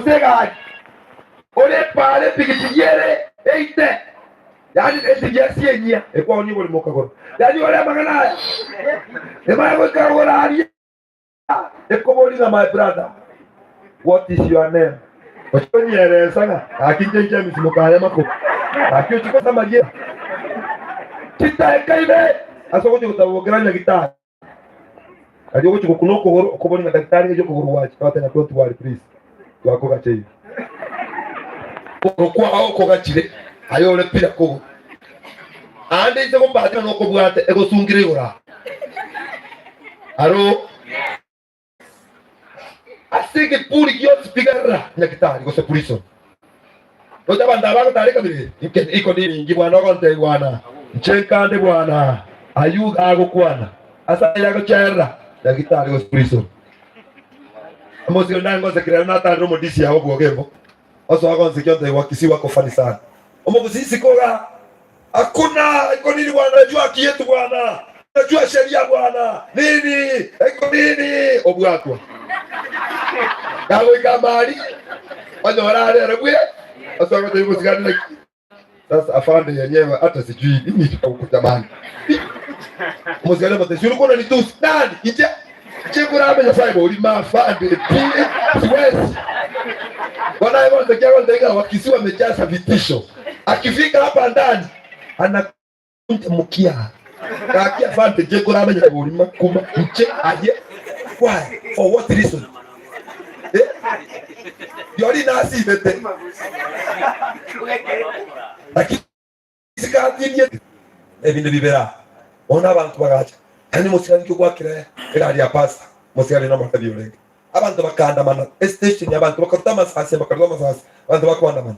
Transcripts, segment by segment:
Gose egari, ore epaara epigipigi ere eite, yaani etigiasi enyia ekwaonia oborimo okagora. Yaani ore amang'ana aya emanye goika rogoro aria ekoboria ng'a my brother what is your name? Ochie konyeresa ng'a gaki inche James mokaya Makobi gaki ochie kosa amarieta chitaeka ibere ase ogochia gotabokera nyagitari. Aria ogochia gokuna okogoro, okoboria ng'a daktari ng'ai okogoro gwacha, agote ng'a don't worry please, twakogacheire. Okogoro kwao okogachire, aye ore pira kogoro. Aande inse gopatana nokobwate egosungire igoro aa. Aro Ase egeburi gionsi pigarera nyagitari gose prison. Roche abanto aba bagotara ekabira eye, Inke iko ninki bwana ogontebia bwana? Inche nkande bwana. Ayio iga agokwana ase aya agocherera nyagitari gose prison. Omosio onde angosekire ere natarire omodisi yao bwogembo. Osoa gonsekia ontebia wakisi wako funny sana. Omogusii isiko iga Hakuna iko nini bwana, najua haki yetu bwana, najua sheria bwana, nini iko nini obwatwa gagoika amari onyora are ere bwe ase ogotebi mosigani naki sasa afande yenyewe hata sijui nini huko jamani omosigani amotebia ulikuwa unanitusi nani inche inche nkorame nyasaye bori mafande pi siwezi Bwana aye gonte kia gonte wakisi wamejaza vitisho Akifika hapa ndani anakunja mkia gaki afande nche koramenya borima kuma nche aye why for what reason eh yori nasibete lakini sikatirie ebinto bibera bono abantu bagacha yaani mosigari nki ogwakire egari ya pastor mosigari nomotebi orenge abanto bakaandamana estation abanto bakaruta amasasi bakaruta amasasi abanto bakoandamana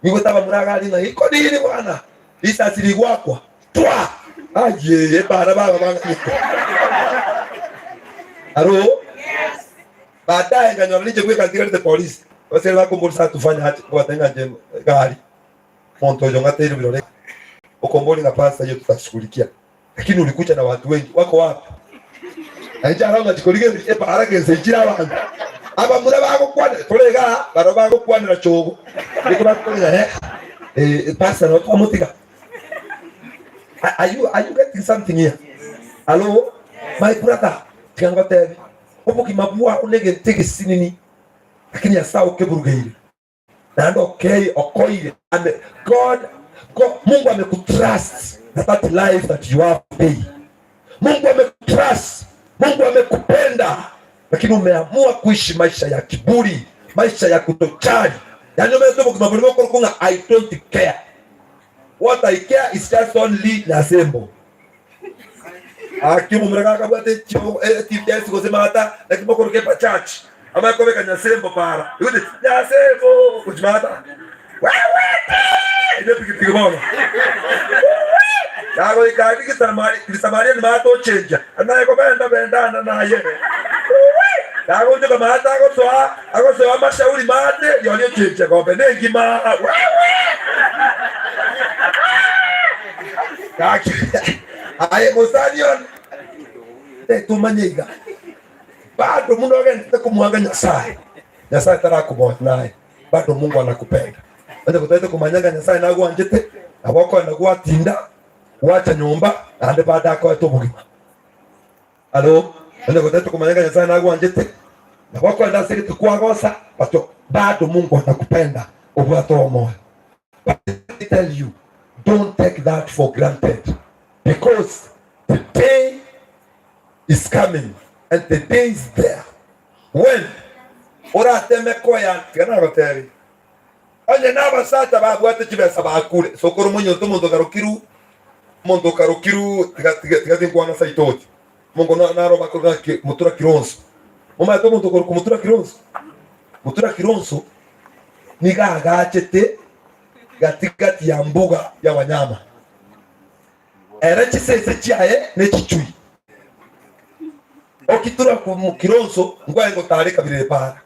Nigo tabamura agari ng'a iko nini bwana, risasi rigwakwa twa! Ayee, bana baba bang'anyete. Aro, baadaye nkanyora ninche bweka ntigarete polisi. Abasikari bakomboria sasa tufanye aje, nkobatebia ng'a inche egari, omonto oyo ng'ateire birore, okomboria ng'a pastor hiyo tutashughulikia. Lakini ulikuja na watu wengi, wako wapi? Na inche aro ngachia korigereria epaara ngensa ichire abanto. Abamura bagokwanera, tore igaa, barabwo bagokwanera chogo. Nigo bakorera eh, eh, pastor nabo twamotiga. Are you, are you getting something here? Hello? My brother, tiga ngotebi, obogima bwao negento egesinini, lakini Nyasae okeburugeire. Naende okei okoire ame God, God Mungu amekutrust na that life that you have today. Mungu amekutrust, Mungu amekupenda, lakini umeamua kuishi maisha ya kiburi, maisha ya kutojali. Yani omanyete obogima boria bokorokwa ng'a I don't care. What I care is just only Nyasembo. Aki omomura gakabwate etts gose mata naki mokoroka epachurch amanye kobeka nyasembo para igoti nyasembo gochi mata wewete ime epigipigi bono yagoika aria gisamari gisamariani mata ochenja naye kobenda bendana naye yagonchoka mata agosoa agosoa amashauri mate rirorio ochenja gombe nengima wewe Gaki aye mosani one, tetumanye iga, bado buna ogenderete komwanga Nyasae, Nyasae tarakomonya naye, bado Mungu anakupenda. Onye gotagete komanya ng'a Nyasae nagwanchete, nabo okoenda gwatinda, gwacha nyomba, naende bado akoete obogima. Alo, onye gotagete komanya ng'a Nyasae nagwanchete, nabo okoenda ase egete kwagosa, but bado Mungu anakupenda, obwate omoyo. But let me tell you, don't take that for granted because the day is coming and the day is there when orateme koya tiga nagotebi onye na abasacha babwate chibesa bakure sokoro monyote omonto okarokiru omonto okarokiru tiga tiga tiga tinkwana saitoti omonto na- naro bakoroka ki mutura kironso omanyete omonto okorokwa mutura kironso mutura kironso Nigo agachete gati-gati ya mbuga y'abanyama, ere chisese chiaye ne chichui. Okitura kironso nkwaye ngotara ekabira epaara.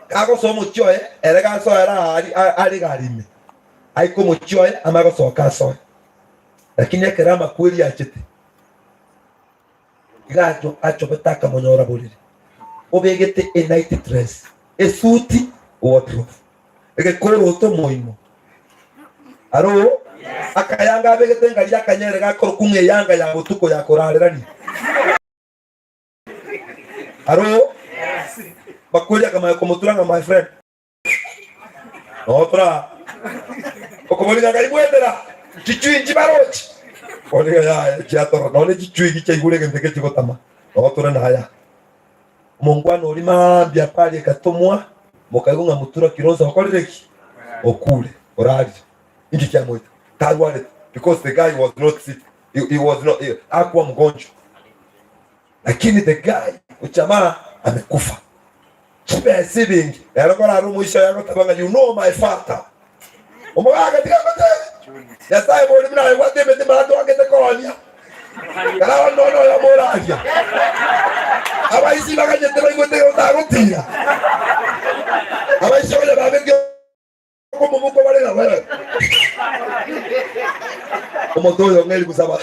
Kagosoa omochie oye, ere gasoera aari are egari ime, aike omochie oye amanye gosoka asoe. Lakini ekero amakweri achete, iga achobete akamonyora borere, obegete enight dress, esuti. Wardrobe. Egekoroto moino. Aro akayanga abegete ngari akanyere gakorokwa ng'a eyanga ya botuko ya korarerania. Aro bakweri akamanya komotura ng'a my friend. Notora okoboria ng'a ngai bwetera chichui nchibarochi. Bono iga yaya chiatora nonye chichui gichaigure egento eke chigotama notore naya. Omongwana oria mambia pari ekatomwa mokaigwa ng'a mutura Kilonzo okorire ki? Okure, orarire. Inki kiamoita? Tarwarete because the guy was not sick. He, he was not, he, hakuwa mgonjwa. Lakini the guy ujamaa amekufa. Chibesa ebingi. Ero korare omoisho oye agoteba ng'a you know my father. Omogaka tiga goteba. Nyasaye bori buna aye emete matwangete koonia. Kara nono oyomo oraria. Abaisi baganyete baigwete gotagotira. Abaisi oyo babeke omobuko bare na wewe. Omoto oyo ng'eri gusaba.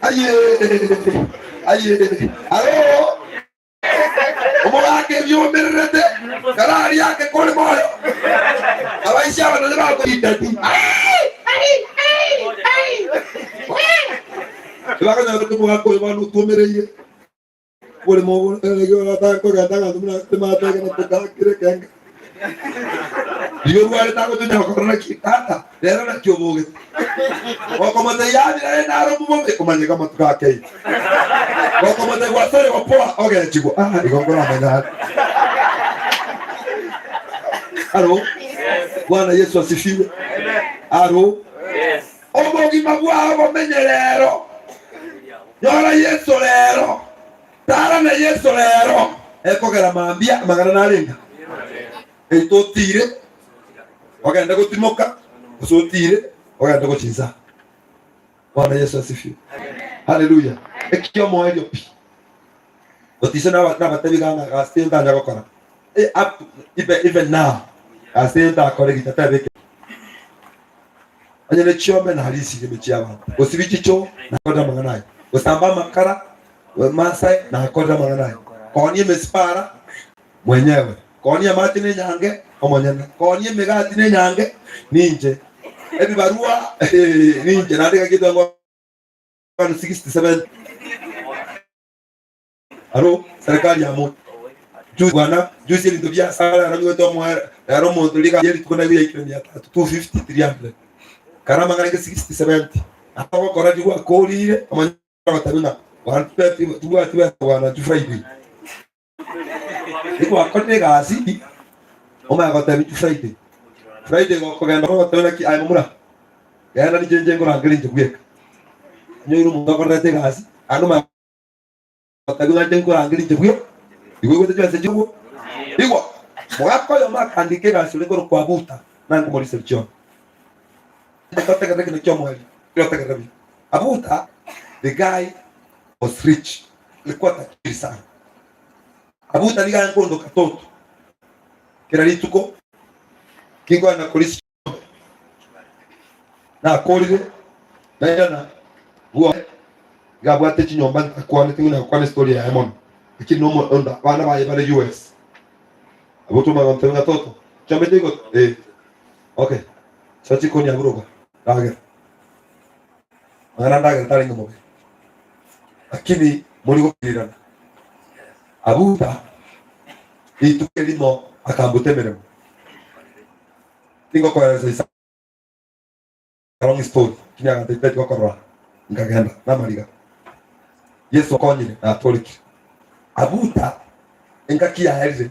Aye, aye, aro. Omogaka ebiomererete kare aria ake kore moyo. Abaisia aba nario bakoindati. Tibakonyara omogaka oyo bono otwomereire. Oboremo obo oratanga kogenda abanto buna timatagena tokakire ekenga. Riria orwarete agotonya gokora naki? Tata, rero naki obogete? Gokomotebia yabira aye naro omobobe, omanye iga amatuko akeire. Gokomotebia gwasore gopoa, ogechigwa, ah, igo nkoramanya are. Aro, Bwana Yesu asifiwe. Aro, obogima bwao bomenye rero. Nyora Yeso rero, tara na Yeso rero. Ekogera mambia amang'ana narenga. Goika otire ogende gotimoka, gose otire ogende gochinsa. Bwana Yeso asifiwe. Haleluya. Ekiomoerio pi. Otise nabatebi ganga gasi ntanya gokora. Eh, up to, even, even now. Gasi ntakore gita tebeke. Onye ne chiombe narisirie emechie y'abanto, gosibia chichoo nakorire amang'ana aya, gosamba amakara Masai nakorire amang'ana aya, koonia emesipara mwenyewe, koonia amache na enyange omonyene, koonia emegati na enyange ninche, ebibarua ninche, naende gaki etwango 67. Aro serikali ya Moi. Juzi bwana, juzi ebinto bia asara rero nigo tomoe rero omonto riga ye rituko naigwe yaikire mia tatu, 250, 300. Kare amang'ana inge 60, 70. Ase ogokora riria gwakorire omanye gotebi ng'a bwana tibwati tibwati besa bwana inchu Friday. Rigwakorire egasi omanye gotebi inchu Friday. Friday gokogenda ogoteba naki aye momura genda ninche inche nkorangeria inche bweka. Onye omonto okorerete egasi naende omanye. Bakaigwa ng'a inche nkorangeria inche buya, igo oigwete chibesa echio agwo. Igwa, omogaka oyomo akandika egasi ore korokwa Abuta, na nkomoriseria chiombe. Inche totegerere ekina ki'omoerio, erio otegerere buya. Abuta, the guy was rich, alikuwa tajiri sana. Abuta nigo aye nkondoka toto kera rituko, kinkoenda korisia chiombe. Nakorire, nairana bwoye, iga abwate chinyomba ntakwanete buna gokwana estory yaye mono, lakini nomo onda abana baye bare US. Abwo twamanya gontebia ng'a toto, chiombe chiaigotwa? Eh. Okay, soa chikoni abwo roka, ndagera. Mang'ana ndagera tarenge mobere. Lakini mori gokirirana. Abuta, rituko erimo akambuta emeremo. Tingokoeresa isa long story lakini agantebi tari gokorora nkagenda namariga Yesu okonyire natorekire abuta engaki yaerire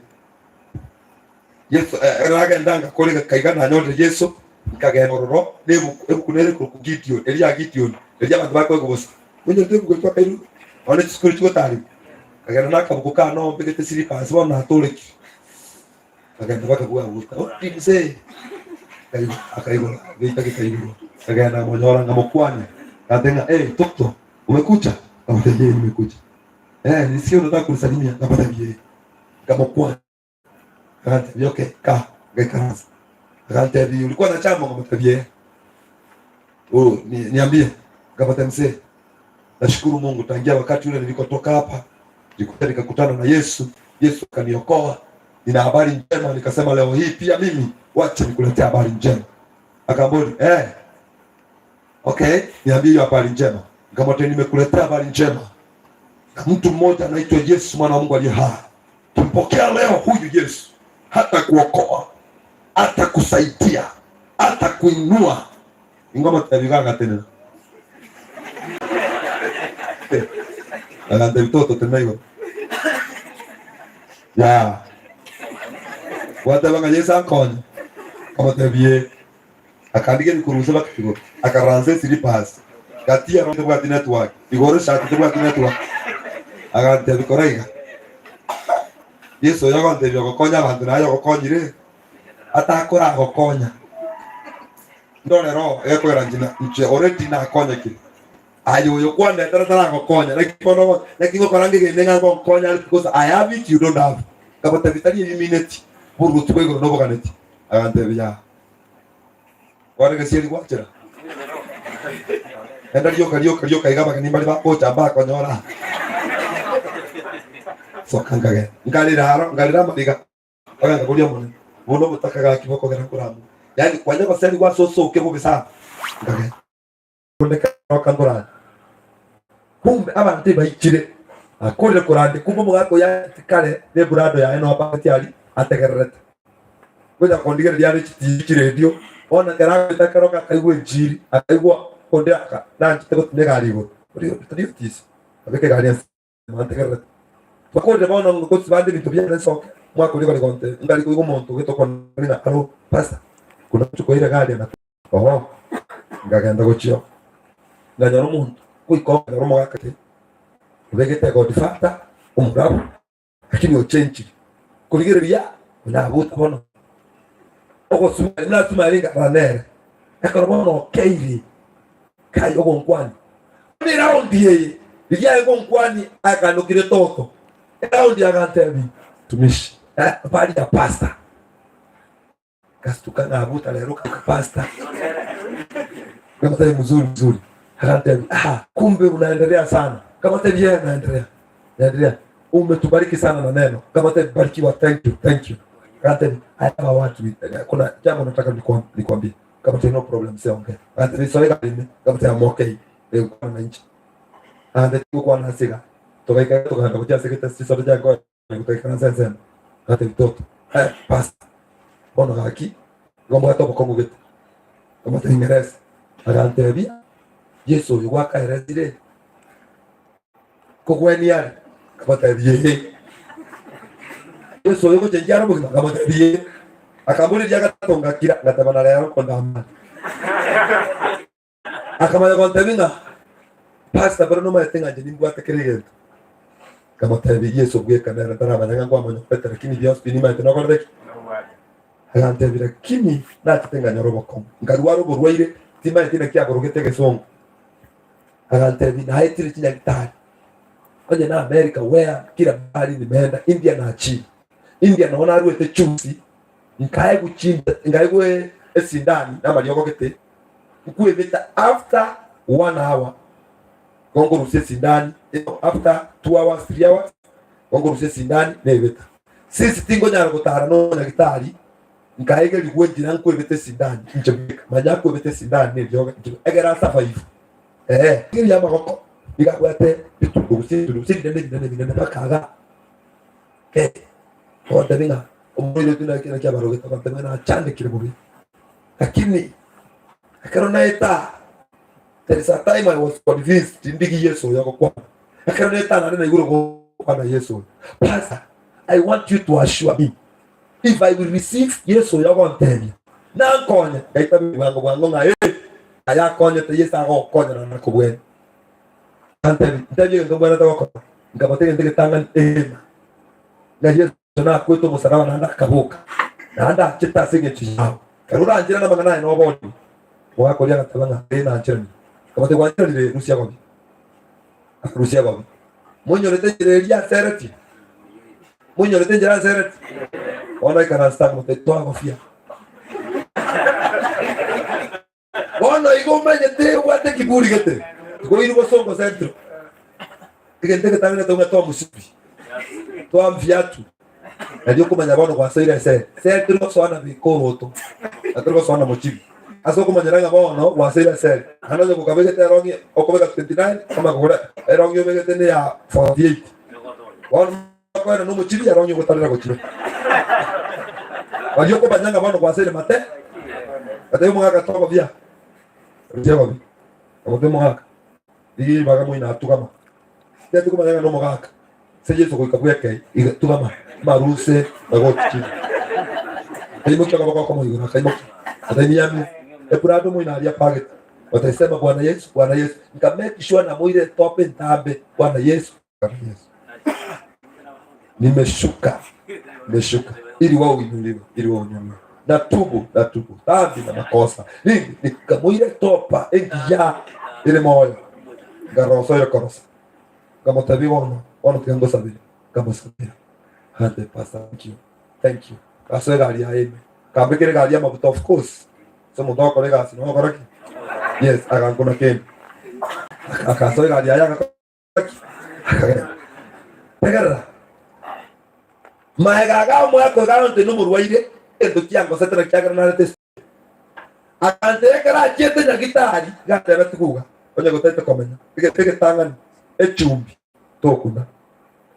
Yesu eh, ekero nagenda ngakora egeka iga nanyorire Yesu nkagenda ororo na ebuku ebuku nere korokwa Gideon eria ya Gideon eria abanto bakoigwa bosa onyorete ebuku eria twakairwe nonya chisukuru chigotarigwa nkagenda na akabuku kane oo mbegete slippers bono natorekire Akagenda bakabua abuta, Oti mzee! Akaigora geita gekaigorwa, akagenda akamonyora nkamokwania, akantebia ng'a eh, toto, umekuja? Nkamotebia eh, nimekuja. Eh, nisikie unataka kunisalimia? Nkamotebia eh. Nkamokwania, akantebia okay, kaa. Ngaikaransa. Akantebia ulikuwa na jambo? Nkamotebia eh. Oh, ni, niambie. Nkamotebia mzee, nashukuru Mungu tangia wakati ule nilikotoka hapa nilikuja nikakutana na Yesu, Yesu akaniokoa. Nina habari njema, nikasema leo hii pia mimi wacha nikuletea habari njema. Akambori, eh, okay, niambie hiyo habari njema. Nikamwambia nimekuletea habari njema na mtu mmoja anaitwa Yesu mwana wa Mungu aliye hai. Tumpokea leo huyu Yesu, hata kuokoa, hata kusaidia, hata kuinua. Ingoma tutabiganga tena. Agante bitoto tena igo. Ya. Gwateba ng'a Yesu ankonye. Akamotebia, Akandiga ebikurusa baka igoro, akaransa esilipas, gati ero tebwati network, igoro eshati tebwati network. Agantebia kora iga. Yeso oyo agontebia ogokonya abanto naye ogokonyire, atakoragokonya. Ndore roho egekogera inche na inche already nakonyekire. Aye oyo kwandetera taragokonya, naki bono ogo naki ngokora ngegende ng'a ngonkonya are because I have it you don't have. Nkamotebia tari ebimineti, oboruoti bwa igoro noboganeti. Agantebia yaa. Bono egesieri gwachera. Enda rioka rioka rioka iga abageni mbare bagocha mbakonyora. Soka nkagenda. Nkarera aro, nkarera amariga. Bagenda koria Omonene, Bono obotaka gaki bokogera nkoramue. Yaani kwanya goserigwa ase osoke bobe sana. Nkagenda. Onde karoka nkorande. Kumbe abanto ebaichire. Akorire korande kumbe omogaka oyo aeti kare ne ebrado yaye no abageti aria ategererete. Gocha kondigereria are chitibi chiredio bono ekero agoeta keroka akaigwa enchiri akaigwa onde aka nanchete gotumia egari igoro. Oria tari otisi abeke egari ense. Mwantegererete. Twakorire bono ngosibande ebinto biane nsoke, mwakoria bare gonte ngari koigwa omonto ogete okwana ng'a alo pastor kuna oche koira egari ena oho ngagenda gochia nganyora omonto goika okanyora omogaka ki obegete godfather omorabu lakini ochenchiri korigereria buna abuta bono ogosuma buna asuma arenge arara nere ekero bono okeire Kai ogonkwani. Bono eraundi eye riria aye gonkwani akanokire toto. Eraundi agantebia tumishi eh, habari ya pastor. Ngastuka ngabuta rero kaka pastor. Ngamotebia mzuri mzuri. Akantebia ah, kumbe unaendelea sana. Ngamotebia yeah, naendelea. Naendelea. Umetubariki sana na neno. Ngamotebia barikiwa, thank you, thank you. Akantebia I have a word with, kuna jambo nataka nikwambie. Nkamotebia no problem ase ongea. Agantebia isoe egari ime, nkamotebia I'm okay, egokwana na inche. Agantebia tigokwana ase iga, togaika iga tokagenda gochia ase egete chisare chia nkoe togaikaransa ensemo. Agantebia toto, eh pastor, bono gaki igo mbwate obokong'u gete. Nkamotebia ing'erese. Agantebia, Yeso oyo gwakaeresire kogwenia are? Nkamotebia ee. Yeso oyo gochenchia are obogima? Nkamotebia ee. Akamboria riria gatato ngakira, ngateba na rero kondamane. Akamanya gontebia ng'a pastor bero nomanyete ng'a inche nimbwate kera egento. Nkamotebia Yeso bweka nere ntaramanya ng'a nkwamonyorete lakini bionsi pi nimanyete nokorete ki? Agantebia lakini nachete nkanyora obokong'u, nkarwara oborwaire timanyeti naki aborogete egesongo. Agantebia, Naetire chinyagitari, onye na America where kila mahali nimeenda, India na China. India noo naruete chusi, nkaegwa chinda, nkaegwa esindani na amariogo gete, nkwebeta after one hour, igo nkorusia esindani, after 2 hours, 3 hours, igo nkorusia esindani nebeta. Since tingonyara gotara nonyagitari, nkaegerigwa enchera nkwebeta esindani inche bweka, manya akwebeta esindani neriogo inche bweka, egere asurvive. Ee, rigereria amagoko nigo abwate bitundo gose ebitundo gose ebinene ebinene ebinene mpaka iga. Eh, ogontebia ng'a omoiri oito naki naki abarogete, ogontebia ng'a nachandekire bobe. Lakini ekero naeta aa, there is a time I was convinced ndigi Yeso oyo agokwana. Ekero naeta aa naende naigure gokwana Yeso oyo. Pastor, I want you to assure me if I will receive Yeso oyo agontebia, nankonye, ngaitaberia bwango bwango ng'a ee, aye akonyete Yeso agokonya na nakobwenia. Akantebia, ntebie egento mbwenerete gokora, nkabota egento egetang'ani eema, ng'a Yeso nakwete omosaraba naende akaboka, naende achete ase engencho yao. Ekero orancherane amang'ana aye noboorigwe. Omogaka oria agateba ng'a ee nancheranire. Nkamotebia gwancheranire rusia gobi. Akarusia gobi. Monyorete enchera eria aseretie? Monyorete enchera aseretie? Bono aikaransete akamotebia twagofia. Bono igo omanyete obwate ekiburi gete, tigoiri bosongo central. Egento egetang'ani tobe toa mosibi, toa viatu. Nario okomanya bono gwasoire eseri. Eseri tori gosoa na bikoroto, na tori gosoa na mochibi. Ase okomanyera ng'a bono gwasoire eseri. Naende onye gokabegete erong'i okobeka 29, omanye kogora erong'i obegete ne ya 48. Bono mokoenda na omochibi erong'i ogotarera gochia. Nario okomanya ng'a bono gwasoire mate, gatebia omogaka togobia, rusia gobi, ogote omogaka, rigia ribaga moino atugama. Teti komanya ng'a nomogaka. Ase Yeso goika bwekei, iga tugama amaruse na goti chini. Akaimokia okoboko okomo igoro, akaimokia akaimiamia epurado moino aria apagete, Wataisema Bwana Yesu, Bwana Yesu. Nka make sure namoire etope entambe, Bwana Yesu, Bwana Yesu. Nimeshuka, nimeshuka ili wao uinuliwe, ili wao uinuliwe. Natubu, natubu dhambi na makosa. Nini? Nikamoire topa engiya ere moyo. Ngarosa oyo korosa. Nkamotebia bono, bono tiga ngosabere. Nkamosabera. Ante pastor, thank you. Thank you. Gasoa egari yaye ime. Kambekera egari y'amaguta of course. Ase omonto ogokora egasi noyo okora ki? Yes, agankuna kende. Akasoa egari yaye agakora ki? Akagenda. Tegerera. Maega aga omwaka oyo gante nomorwaire, egento kiangosete na kiagera narete Aganteebia ekero achiete nyagitari, iga antebetie kuga, Onye gotaete komenya, egento egetang'ani, echumbi, tokuna,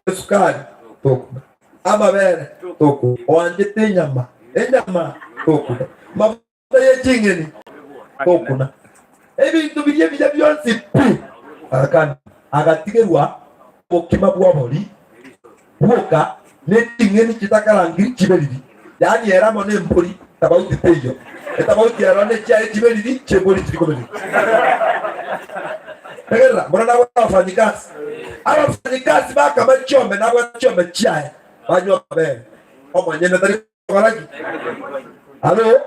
esukari, tokuna, amabere, tokuna, oanchete enyama, enyama, tokuna, mafuta ye ching'eni, tokuna, ebinto biria ebiya bionsi pi. Agakana, agatigerwa obokima bw'obori bwoka ne ching'eni chitakarangiri chibe riri, yaani ere amo nembori, tabauti teiyo. Etabauti ero nechiaye chibe riri, chiembori chiri kobe riri. Tegerera, mbora nabwate abafanyikasi. Abafanyikasi bakama chiombe nabwate chiombe chiaye, banywa amabere. Omonyene tari gokora ki? Alo?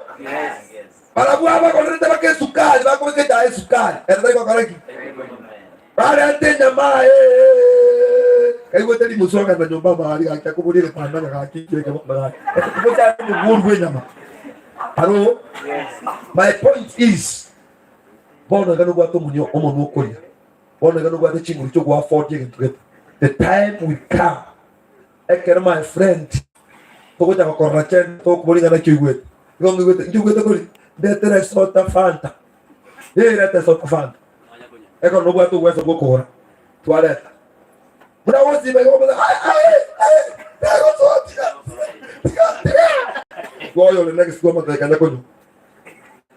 Barabwo abagorerete baka esukari, bakobeka echae esukari, ere tari gokora ki? Barente enyama aye, kaigwete rimusu agenda nyomba amagari gaki akoboria egetanda ng'a gaki ekio eke bono gaki. Omochare omogworu bw'enyama. Aro, my point is, bono iga nobwate omonyo omonwa okoria, bono iga nobwate chinguru chi'ogoafford egento gete. The time will come, ekero my friend, togocha gokorora chende tokoboria ng'a naki oigwete. Igo ng'igwete, inki oigwete kori? Ndetere esoda Fanta. Ee, reta esoda Fanta. Ekero nobwate obweso bw'okogora, twareta. Buna gosiba igo okoba, "Ai, ai, ai, nagosoa, tiga, tiga, tiga." Boyo ore next kwamotebia kanya konywa.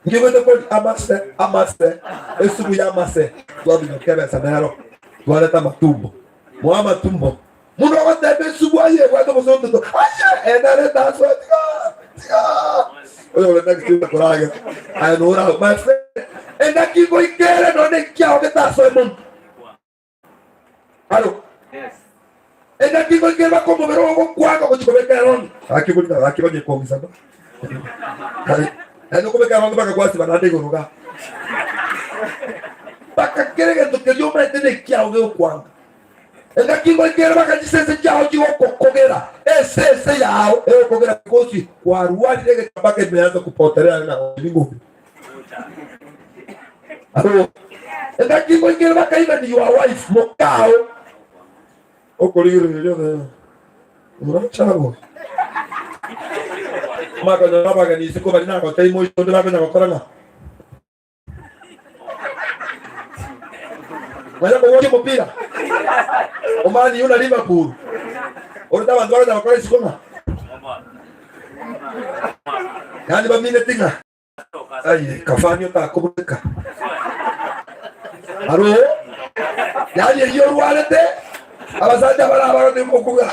Nkigwete kori amase, amase, esubu y'amase, twaminyoka ebesa nero, twareta amatumbo. Moa amatumbo. Mundu ogoteba esubu aye ebwate obosontoto, aye, enareta asoe, tiga, tiga. Oyo ore next okoragera. Aye nora, my friend, engaki ngoikere nonye ekiao getasoe monto. Alo. Engaki ngoikere baka omobere oo gokwaga gochia kobeka erongi. Gaki bori gaki banye kong'isa ba. Naende okobeka erongi baka gwasiba naende igoro ga. Baka kera egento keria omanyete nekiao gegokwanga. Engaki ngoikere baka chisese chiao chigokokogera, esese yao egokogera because kwarwarire egetambaa kemeanza kupotelea ng'a ng'ombe. Alo. Engaki ngoikere baka even your wife mokao okorigereria obe orachago makonyora abageni isiko bari nagotei moito onde bakonya gokora ng'a Mwanya kogokia omopira o Man U na Liverpool orete abanto bagocha gokora isiko ng'a yaani bamineti ng'a aye kafani otakobeka aro yaani eyio orwarete abasacha bara abagote okuga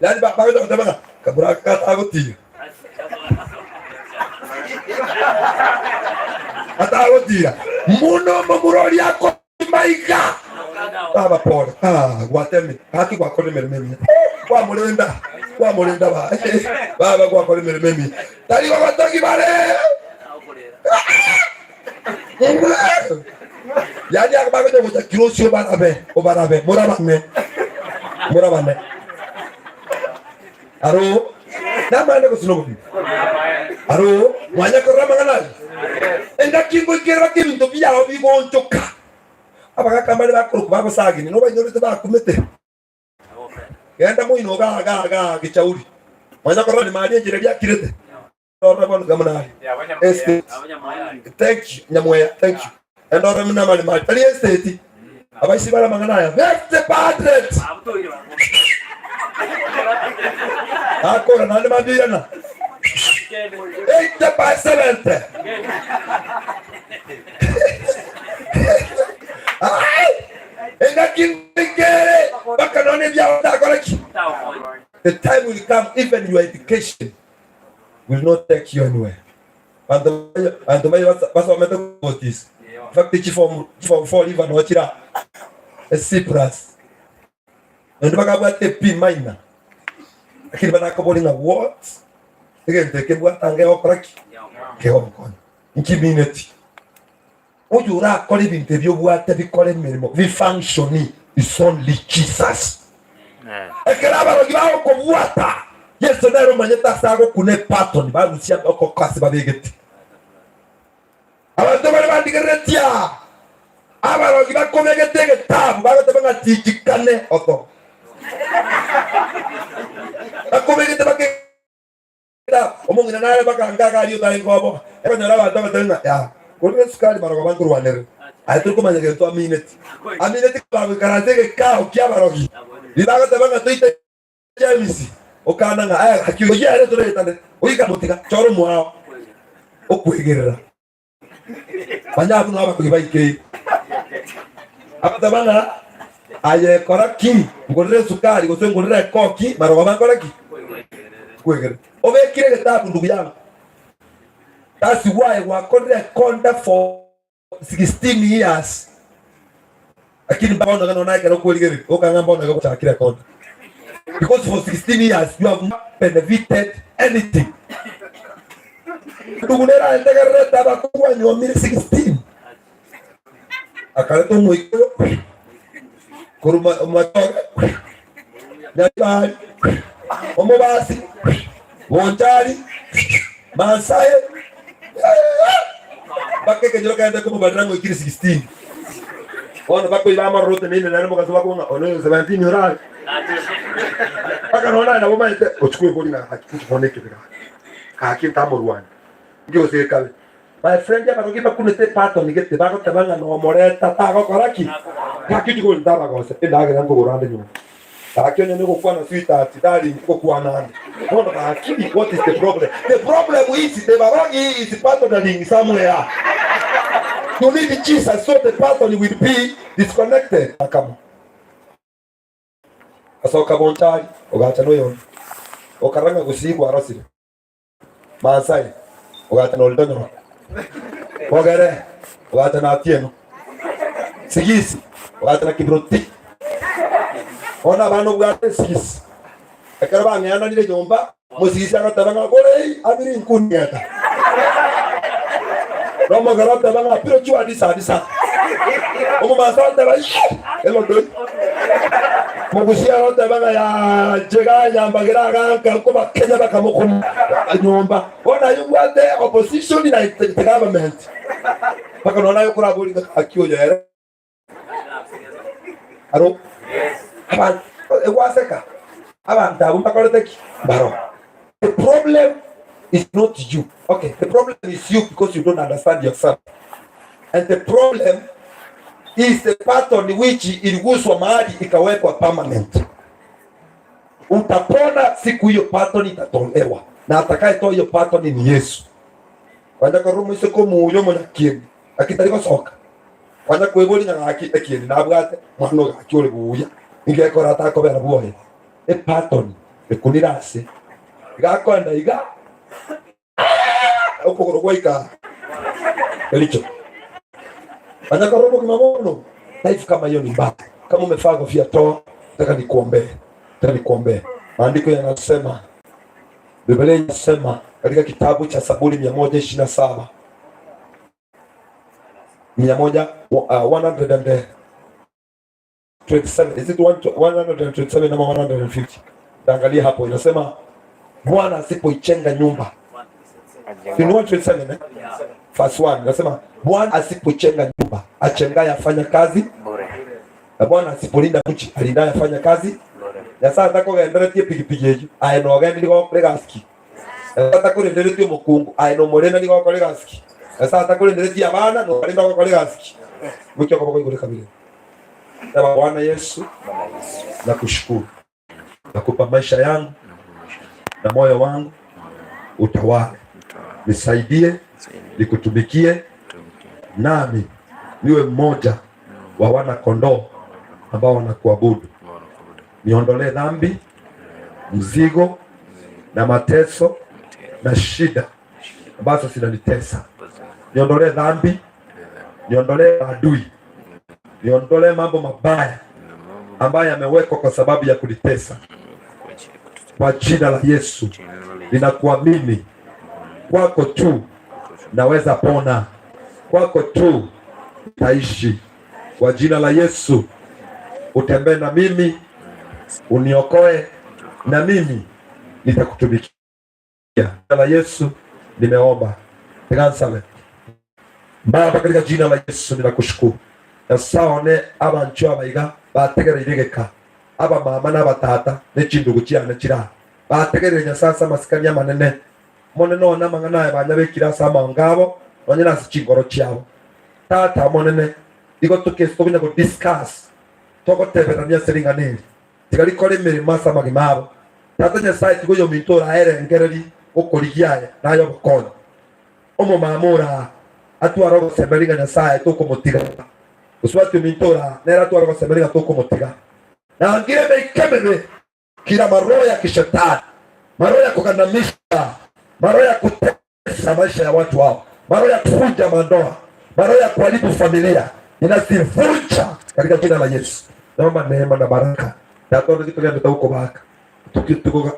yaani bagocha goteba ng'a kabura katagotiga Atagotira muno momura oria akorima iga baba pole ah gwatemi gaki gwakora emeremo emiya kwamorenda kwamorenda ba baba gwakora emeremo emiya tari gogotogi bare yani bagocha gocha kirosio barabe obarabe morabane morabane Aro namaene gose nobogima? Aro mwanya korora amang'ana ayio? Engaki ngoikerera ki ebinto biao bigoonchoka. Abagaka mbare bakorokwa bagosagini, nobainyorete bakumete. Genda moino iga iga iga gechauri. Mwanya korora rimari enchera eria akirete. Ndorore bono iga buna are. Estate. Thank you, Nyamweya, thank you. Endorore buna amarimari. Tari estate. Abaisi bare amang'ana aya. Beste padret. Akora naende mambia irana. 80 by 70. Ai! Engaki ngoikere mpaka nonye ebiao ndakore ki? The time will come even your education will not take you anywhere. Banto banto baye basomete kotis. In fact chiform chiform 4 riva no chira e C plus. Naende bakabwate B minor. Lakini barakobori ng'a what? Egento eke mbwate ange gokora ki? Kegonkonya. Nkimineti. Oyo orakore ebinto ebi obwate bikore emeremo bifunctioni is only Jesus. Ekero abarogi bagokobwata, Yeso nere omanyete ase agokuna epatoni barusia okoko ase babegete. Abanto baria bandigereretie aa, abarogi bakobegete egetabu bagoteba ng'a tinchikane oto. Bakobegete bake Omong'ina nare bakanga agari otarenge oboba, ekonyora abanto abatari ng'a yaa, korende esukari marogoba nkorwanerere. Aye tori komanya gento amineti. Amineti bagoikaransa egekao ki'abarogi, riria bagoteba ng'a toite James, okana ng'a aye gaki oyio ere toretane, goika motiga, chora omwao okwegerera. Manya buna abarogi baikeire. Agateba ng'a aye kora ki? Ngorere esukari gose ngorere ekoki marogoba nkore ki? Nkwegere. Obekire egetabu ndugu yangu. That's why gwakorire ekonda for 16 years. Lakini bono iga nonya ekero okwerigereria okang'a mbono iga gwachakire ekonda. Because for 16 years you have not benefited anything. Ndugu nere aentegererete abakungu anyuomire 16 akareta omoika oyo korwa matoke Nyaribari omobasi Bonchari Masae mpaka ekenyoro kaende komobarera ng'a oikire 16 bono bakoiba amaroro oteneine nere mogaso bakobua ng'a one 17 orare mpaka nonya naye nabo omanyete ochia kweboria ng'a gaki inki bono ekebe gaki gaki ntamorwania inki gose gekabe my friend abarogi bakunete epatoni gete bagoteba ng'a nomoreta tagokora ki gaki ochia koboria ntabagose endagera nkogora ande nyomba Gaki onye nogokwana sweetheart darling ngokwana ande bono gaki what is the problem the problem is the barogi is partnering somewhere you need Jesus so the person will be disconnected akamo asoka bonchari ogacha noyonde okarora ng'a gusii kwarosire Maasai ogacha na Oldonyoro Bogere ogacha na Atieno Sigisi ogacha na Kiprotich Bono abana obwate esigisi ekero bang'eananire nyomba omosigisi agateba ng'a gorei abiri nkunieta na omogere oteba ng'a piro chua disa disa omomaasai oteba yii elodoi Mogusia agoteba ng'a yache ganyambagera aganka nkobakenya bakamokoma nyomba. Bono aye obwate opposition na the government. Mpaka nonya naye okorabori ng'a gaki oyo ere. Aro abantu egwaseka abanto abwo mbakorete ki? Mbaro. The problem is not you. Okay, the problem is you because you don't understand yourself. And the problem is the pattern which iliguswa mahali ikawekwa permanent. Utapona siku hiyo pattern itatolewa, na atakayetoa hiyo pattern ni Yesu. Kwanya korora omoiseke omuya omonyakieni lakini tari gosoka kwanya kweboria ng'a gaki ekieni nabwate mwana oyo gaki ore buya ingekora atakobera bwoye epattern ekunire ase iga akoenda iga Okogoro gwaika Kericho. Onye korora obogima bono, life kama hiyo ni mbaya. Kama umevaa kofia toa, nataka nikuombee. Nataka nikuombee. Maandiko yanasema, Biblia inasema katika kitabu cha Zaburi 127 mia moja, 127 is it 127 ama 150? Angalia hapo inasema Bwana asipoichenga nyumba. Ni 127 eh? Verse 1 inasema Bwana asipoichenga nyumba, achengaye afanya kazi bure. Na Bwana asipolinda mji, alindaye afanya kazi Bure. Nyasae takogenderetie epigipigi eyio, aye nogende nigo ogokora egasi ki? Nyasae atakorenderetie omokungu, aye nomorenda nigo ogokora egasi ki? Nyasae atakorenderetie abana, nobarenda ogokora egasi ki? Gochia okoboko igoro ekabira. Teba Bwana Yesu, nakushukuru. Nakupa maisha yangu na moyo wangu utawale, nisaidie nikutumikie, nami niwe mmoja wa wana kondoo ambao wanakuabudu. Niondolee dhambi, mzigo na mateso na shida ambazo zinanitesa. Niondolee dhambi, niondolee maadui, niondolee mambo mabaya ambayo yamewekwa kwa sababu ya kunitesa. Kwa jina la Yesu ninakuamini, kwako tu naweza pona, kwako tu taishi. Kwa jina la Yesu utembee na mimi, uniokoe na mimi nitakutumikia. Jina la Yesu nimeomba. Tiga nsabe. Baba, katika jina la Yesu ninakushukuru. Nyasae one abanchwa aba iga bategereire egeka, abamama na abatata ne chindugu chiane chire aa, bategereire Nyasae ase amasikani amanene. Omonene one amang'ana aya banyabekire ase amaongo abo nonye nase chinkoro chiabo. Tata Omonene, igo tokesi tokonya go discuss, togoteberania ase ring'ana eri. Tiga rikore emeremo ase amagima abo. Tata Nyasae, tiga oyominto oraerengererie gokorigia aye naye obokonyi. Omomama oraa atware ogosemeria ng'a Nyasae tokomotiga. Mosubati ominto oraa nere atware ogosemeria ng'a tokomotiga. Nangire emeika emebe, kira amaroho ya kishetani, maroho ya kogandamisha, maroho ya kutesa maisha ya watu hao, maroho ya kuvunja mandoa, maroho ya kuharibu familia, ninazivunja katika jina la Yesu. Naomba neema na baraka. Tata onde togende togokobaka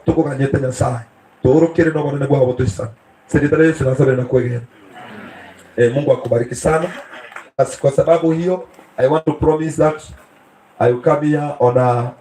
tokoganyete Nyasae toorokere nobonene bwabo botoisane. Ase erieta ria Yesu nasabire na kwegena. Eh, Mungu akubariki sana. As kwa sababu hiyo I want to promise that I will come here on a.